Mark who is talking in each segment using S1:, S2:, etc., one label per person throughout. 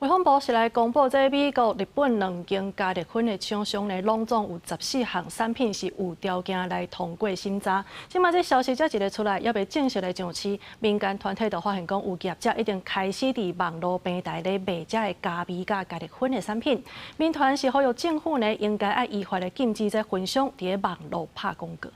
S1: 衛福部是來公布，這美國、日本兩間加熱薰的廠商呢，攏總有14項產品是有條件來通過審查。這馬這消息才一个出來，猶未正式來上市，民間團體就發現講，有業者已經開始佇網路平台咧賣這个加味佮加熱薰的產品。民團是呼籲政府呢，應該愛依法來禁止這分商佇咧網路拍廣告。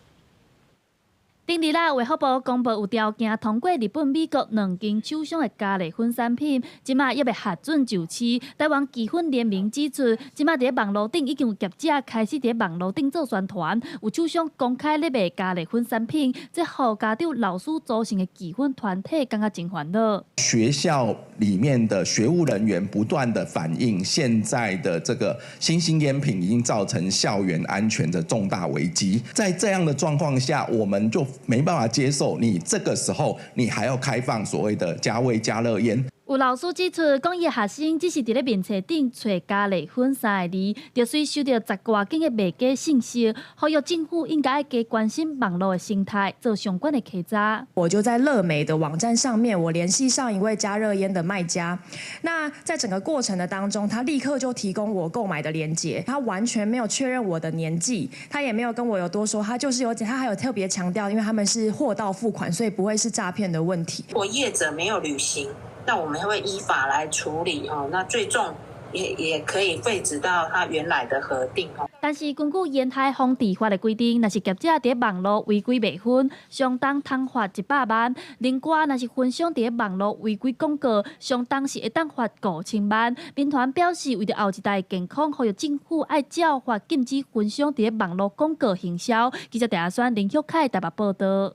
S2: 頂日啦，衛福部公布有條件通過日本、美國兩間廠商的加熱薰產品，這馬猶未核准上市。台灣技粉聯盟指出，這馬佇咧網路頂已經有業者開始佇咧網路頂做宣傳，有廠商公開咧賣加熱薰產品，這予家長、老師組成的技粉團體感覺真煩惱。
S3: 學校裡面的學務人員不斷的反映，現在的這個新興菸品已經造成校園安全的重大危機。在這樣的狀況下，我們就沒辦法接受你這個時候你還要開放所謂的加味加熱菸。
S2: 有老師指出，講伊學生只是佇咧面冊頂揣加熱薰三个字，就隨收著十外間的賣家信息，呼籲政府應該加關心網路的生態，做相關的稽查。
S4: 我就在樂美的網站上面，我聯繫上一位加熱菸的賣家。那在整個過程的當中，他立刻就提供我購買的鏈接，他完全沒有確認我的年紀，他也沒有跟我有多說，他就是有，他還有特別強調，因為他們是貨到付款，所以不會是詐騙的問題。
S5: 如果業者沒有履行，那我們會依法來處理哦。那最終也可以廢止到他原來的核定哦。
S2: 但是根據煙害防治法的規定，若是業者佇網路違規賣薰，相當通罰100萬；另外，若是分商佇網路違規廣告，相當是會當罰5000萬。民團表示，為著後一代健康，呼籲政府愛照法禁止分商佇網路廣告行銷。記者鄭阿宣、林旭凱台北報導。